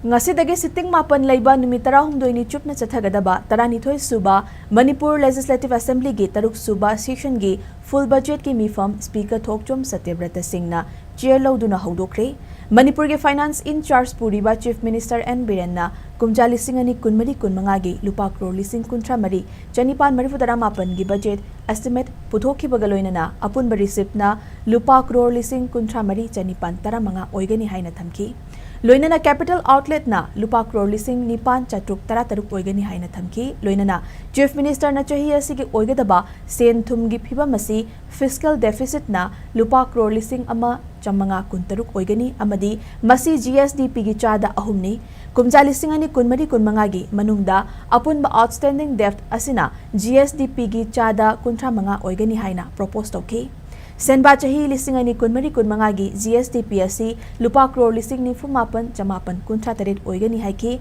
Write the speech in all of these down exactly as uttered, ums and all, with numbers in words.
ꯉꯁꯤꯗꯒꯤ sitting ꯃꯥꯄꯟ ꯂꯩꯕ ꯅꯨꯃꯤꯠ ꯇꯔꯥꯍꯨꯝꯗꯣꯏꯅꯤ ꯆꯨꯞꯅ ꯆꯠꯊꯒꯗꯕ ꯇꯔꯥꯅꯤꯊꯣꯏ ꯁꯨꯕ ꯃꯅꯤꯄꯨꯔ Legislative Assemblyꯒꯤ ꯇꯔꯨꯛ ꯁꯨꯕ sessionꯒꯤ full budgetꯀꯤ ꯃꯤꯐꯝ Speaker ꯊꯣꯛꯆꯣꯝ ꯁꯇ꯭ꯌꯕ꯭ꯔꯇ ꯁꯤꯡꯅ chair ꯂꯧꯗꯨꯅ ꯍꯧꯗꯣꯛꯈ꯭ꯔꯦ꯫ ꯃꯅꯤꯄꯨꯔꯒꯤ finance in charge ꯄꯨꯔꯤꯕ Chief Minister N ꯕꯤꯔꯦꯟꯅ ꯀꯨꯝꯖꯥ ꯂꯤꯁꯤꯡ ꯑꯅꯤ ꯀꯨꯟꯃꯔꯤ ꯀꯨꯟꯃꯉꯥꯒꯤ ꯂꯨꯄꯥ ꯀ꯭ꯔꯣꯔ ꯂꯤꯁꯤꯡ ꯀꯨꯟꯊ꯭ꯔꯥ ꯃꯔꯤ ꯆꯅꯤꯄꯥꯟ ꯃꯔꯤꯐꯨ ꯇꯔꯥ ꯃꯥꯄꯟꯒꯤ budget estimate ꯄꯨꯊꯣꯛꯈꯤꯕꯒ ꯂꯣꯏꯅꯅ ꯑꯄꯨꯟꯕ receiptꯅ ꯂꯨꯄꯥ ꯀ꯭ꯔꯣꯔ ꯂꯤꯁꯤꯡ ꯀꯨꯟꯊ꯭ꯔꯥ ꯃꯔꯤ ꯆꯅꯤꯄꯥꯟ ꯇꯔꯥ ꯃꯉꯥ ꯑꯣꯏꯒꯅꯤ ꯍꯥꯏꯅ ꯊꯝꯈꯤ꯫ ꯂꯣꯏꯅꯅ capital outletꯅ ꯂꯨꯄꯥ ꯀ꯭ꯔꯣꯔ ꯂꯤꯁꯤꯡ ꯅꯤꯄꯥꯟ ꯆꯥꯇ꯭ꯔꯨꯛ ꯇꯔꯥ ꯇꯔꯨꯛ ꯑꯣꯏꯒꯅꯤ ꯍꯥꯏꯅ ꯊꯝꯈꯤ꯫ ꯂꯣꯏꯅꯅ Chief Ministerꯅ ꯆꯍꯤ ꯑꯁꯤꯒꯤ ꯑꯣꯏꯒꯗꯕ ꯁꯦꯟ ꯊꯨꯝꯒꯤ ꯐꯤꯕꯝ ꯑꯁꯤ fiscal deficitꯅ ꯂꯨꯄꯥ ꯀ꯭ꯔꯣꯔ ꯂꯤꯁꯤꯡ ꯑꯃ ꯆꯥꯃꯉꯥ ꯀꯨꯟꯇꯔꯨꯛ ꯑꯣꯏꯒꯅꯤ ꯑꯃꯗꯤ ꯃꯁꯤ GSDPꯒꯤ ꯆꯥꯗ ꯑꯍꯨꯝꯅꯤ꯫ ꯀꯨꯝꯖꯥ ꯂꯤꯁꯤꯡ ꯑꯅꯤ ꯀꯨꯟꯃꯔꯤ ꯀꯨꯟꯃꯉꯥꯒꯤ ꯃꯅꯨꯡꯗ ꯑꯄꯨꯟꯕ outstanding debt ꯑꯁꯤꯅ GSDPꯒꯤ ꯆꯥꯗ ꯀꯨꯟꯊ꯭ꯔꯥ ꯃꯉꯥ ꯑꯣꯏꯒꯅꯤ ꯍꯥꯏꯅ propose ꯇꯧꯈꯤ꯫ ꯁꯦꯟꯕꯥ ꯆꯍꯤ ꯂꯤꯁꯤꯡ ꯑꯅꯤ ꯀꯨꯟꯃꯔꯤ ꯀꯨꯟꯃꯉꯥꯒꯤ GSDP ꯑꯁꯤ ꯂꯨꯄꯥ ꯀ꯭ꯔꯣꯔ ꯂꯤꯁꯤꯡ ꯅꯤꯐꯨ ꯃꯥꯄꯟ ꯆꯃꯥꯄꯟ ꯀꯨꯟꯊ꯭ꯔꯥ ꯇꯔꯦꯠ ꯑꯣꯏꯒꯅꯤ ꯍꯥꯏꯈꯤ꯫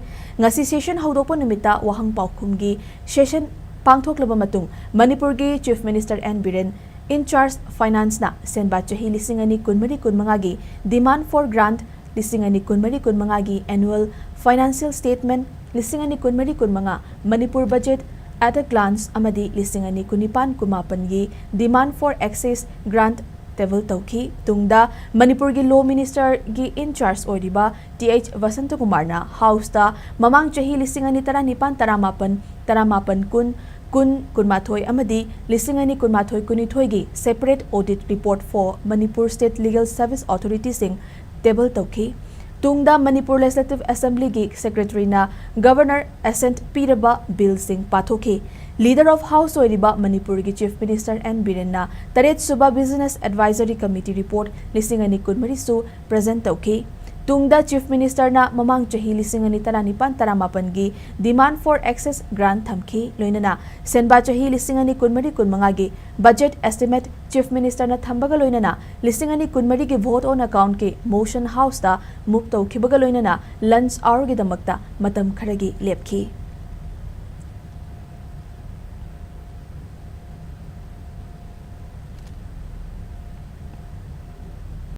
ꯉꯁꯤ session ꯍꯧꯗꯣꯛꯄ ꯅꯨꯃꯤꯠꯇ ꯋꯥꯍꯪ ꯄꯥꯎꯈꯨꯝꯒꯤ session ꯄꯥꯡꯊꯣꯛꯂꯕ ꯃꯇꯨꯡ ꯃꯅꯤꯄꯨꯔꯒꯤ Chief Minister N Biren in charge financeꯅ ꯁꯦꯟꯕꯥ ꯆꯍꯤ ꯂꯤꯁꯤꯡ ꯑꯅꯤ ꯀꯨꯟꯃꯔꯤ ꯀꯨꯟꯃꯉꯥꯒꯤ demand for grant, ꯂꯤꯁꯤꯡ ꯑꯅꯤ ꯀꯨꯟꯃꯔꯤ ꯀꯨꯟꯃꯉꯥꯒꯤ annual financial statement, ꯂꯤꯁꯤꯡ ꯑꯅꯤ ꯀꯨꯟꯃꯔꯤ ꯀꯨꯟꯃꯉꯥ Manipur budget at a glance ꯑꯃꯗꯤ ꯂꯤꯁꯤꯡ ꯑꯅꯤ ꯀꯨꯟꯅꯤꯄꯥꯟ ꯀꯨꯟꯃꯥꯄꯟꯒꯤ demand for access grant table ꯇꯧꯈꯤ꯫ ꯇꯨꯡꯗ ꯃꯅꯤꯄꯨꯔꯒꯤ Law Ministerꯒꯤ in charge ꯑꯣꯏꯔꯤꯕ ꯇꯤ ꯑꯩꯆ ꯕꯁꯟꯇꯀꯨꯃꯥꯔꯅ Houseꯇ ꯃꯃꯥꯡ ꯆꯍꯤ ꯂꯤꯁꯤꯡ ꯑꯅꯤ ꯇꯔꯥꯅꯤꯄꯥꯟ ꯇꯔꯥꯃꯥꯄꯟ, ꯇꯔꯥꯃꯥꯄꯟ ꯀꯨꯟ, ꯀꯨꯟ ꯀꯨꯟꯃꯥꯊꯣꯏ ꯑꯃꯗꯤ ꯂꯤꯁꯤꯡ ꯑꯅꯤ ꯀꯨꯟꯃꯥꯊꯣꯏ ꯀꯨꯟꯅꯤꯊꯣꯏꯒꯤ separate audit report for Manipur State Legal Service Authorityꯁꯤꯡ table ꯇꯧꯈꯤ꯫ ꯇꯨꯡꯗ ꯃꯅꯤꯄꯨꯔ Legislative Assemblyꯒꯤ Secretaryꯅ Governor assent ꯄꯤꯔꯕ billꯁꯤꯡ ꯄꯥꯊꯣꯛꯈꯤ꯫ Leader of House ꯑꯣꯏꯔꯤꯕ ꯃꯅꯤꯄꯨꯔꯒꯤ Chief Minister N ꯕꯤꯔꯦꯟꯅ ꯇꯔꯦꯠ ꯁꯨꯕ Business Advisory Committee report ꯂꯤꯁꯤꯡ ꯑꯅꯤ ꯀꯨꯟꯃꯔꯤꯁꯨ present ꯇꯧꯈꯤ꯫ ꯇꯨꯡꯗ Chief Ministerꯅ ꯃꯃꯥꯡ ꯆꯍꯤ ꯂꯤꯁꯤꯡ ꯑꯅꯤ ꯇꯔꯥꯅꯤꯄꯥꯟ ꯇꯔꯥꯃꯥꯄꯟꯒꯤ demand for access grant ꯊꯝꯈꯤ꯫ ꯂꯣꯏꯅꯅ ꯁꯦꯟꯕꯥ ꯆꯍꯤ ꯂꯤꯁꯤꯡ ꯑꯅꯤ ꯀꯨꯟꯃꯔꯤ ꯀꯨꯟꯃꯉꯥꯒꯤ budget estimate Chief Ministerꯅ ꯊꯝꯕꯒ ꯂꯣꯏꯅꯅ ꯂꯤꯁꯤꯡ ꯑꯅꯤ ꯀꯨꯟꯃꯔꯤꯒꯤ vote on accountꯀꯤ motion Houseꯇ move ꯇꯧꯈꯤꯕꯒ ꯂꯣꯏꯅꯅ lunch hourꯒꯤꯗꯃꯛꯇ ꯃꯇꯝ ꯈꯔꯒꯤ ꯂꯦꯞꯈꯤ꯫